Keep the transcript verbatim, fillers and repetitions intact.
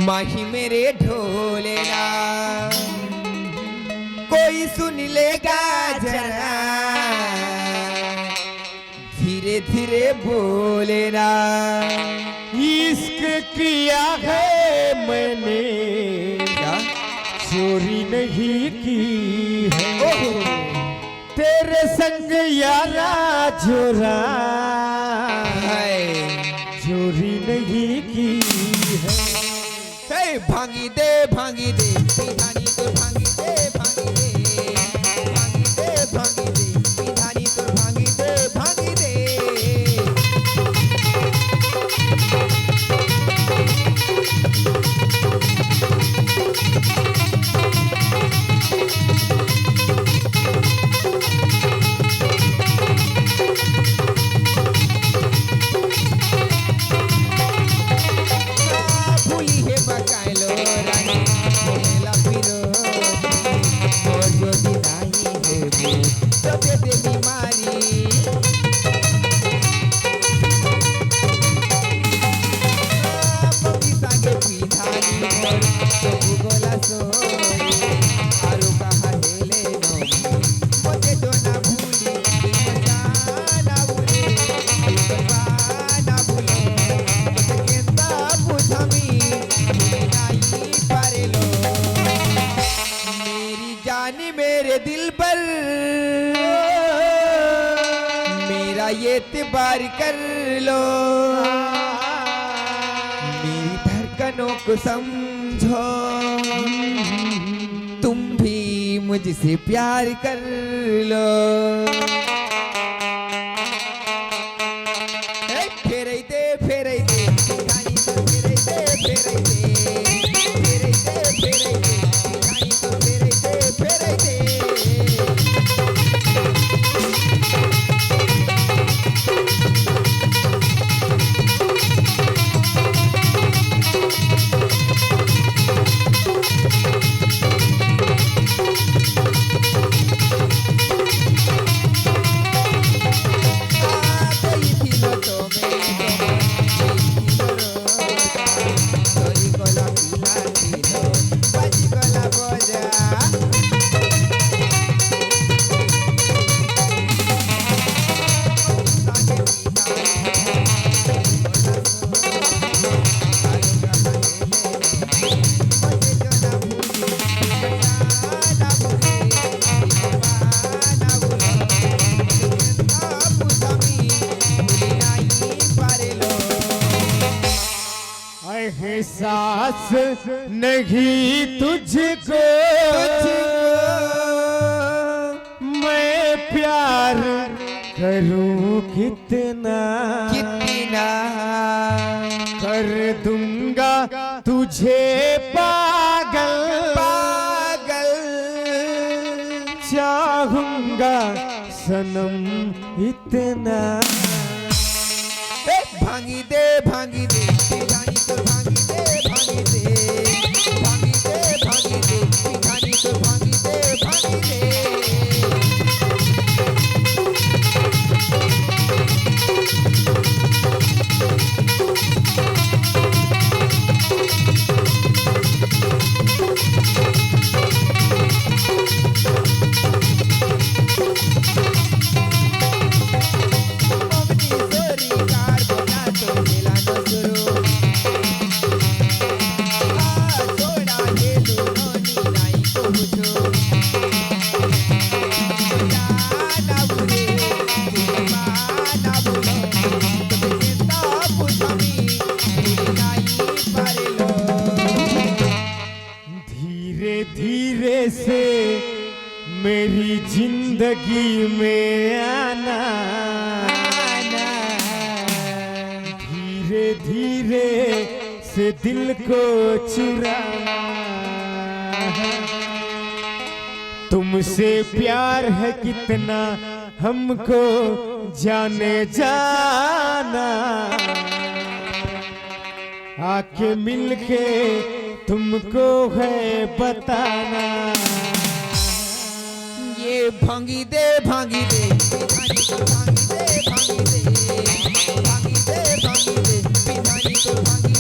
माही मेरे ढोलेना, कोई सुन लेगा जरा, धीरे धीरे बोलेना। इश्क किया है मैंने, क्या? चोरी नहीं की है। ओहो। तेरे संग यारा जोरा, हाय। चोरी नहीं की है। हे भांगी दे, भांगी दे, पिधानी तो भांगी दे, भांगी दे, भांगी दे, भांगी दे, पिधानी तो भांगी दे, भांगी दे। भूली हे बकायलो रानी, बोलेला फिरो, मोर जो दिनाई हे वो, तो दे दे बीमारी। मम्मी संगे पिधानी मोर, तो भूगोला सोई, आरो कहा हेले नो। मोके तो ना भूली, दिल बचाना भूले, दिल बचाना भूले। मोके केंदा बुझामी, भूली नाई पारेलो। मेरी जानी मेरे दिल पर, मेरा ये एतबार कर लो। मेरी धड़कनों को समझो, तुम भी मुझसे प्यार कर लो। ए, फेरै दे, फेरै दे, गाड़ी में फेरै दे, फेरै दे, फेरै दे, फेरै दे, गाड़ी में फेरै दे, फेरै दे। एहसास नहीं तुझको, मैं प्यार करूं कितना, कितना। कर दूंगा तुझे पागल, पागल। चाहूंगा सनम इतना। ए, भांगी दे, भांगी दे, पिधानी तो भांगी दे, भांगी दे, भांगी दे, भांगी दे, पिधानी तो भांगी दे, भांगी दे। धीरे धीरे से मेरी जिंदगी में आना, धीरे धीरे से दिल को चुराना। तुमसे प्यार है कितना हमको जाने जाना, आके मिलके तुमको है बताना। ये भांगी दे, भांगी दे, भांगी दे, भांगी दे, भांगी दे, भांगी दे, भांगी दे, भांगी दे।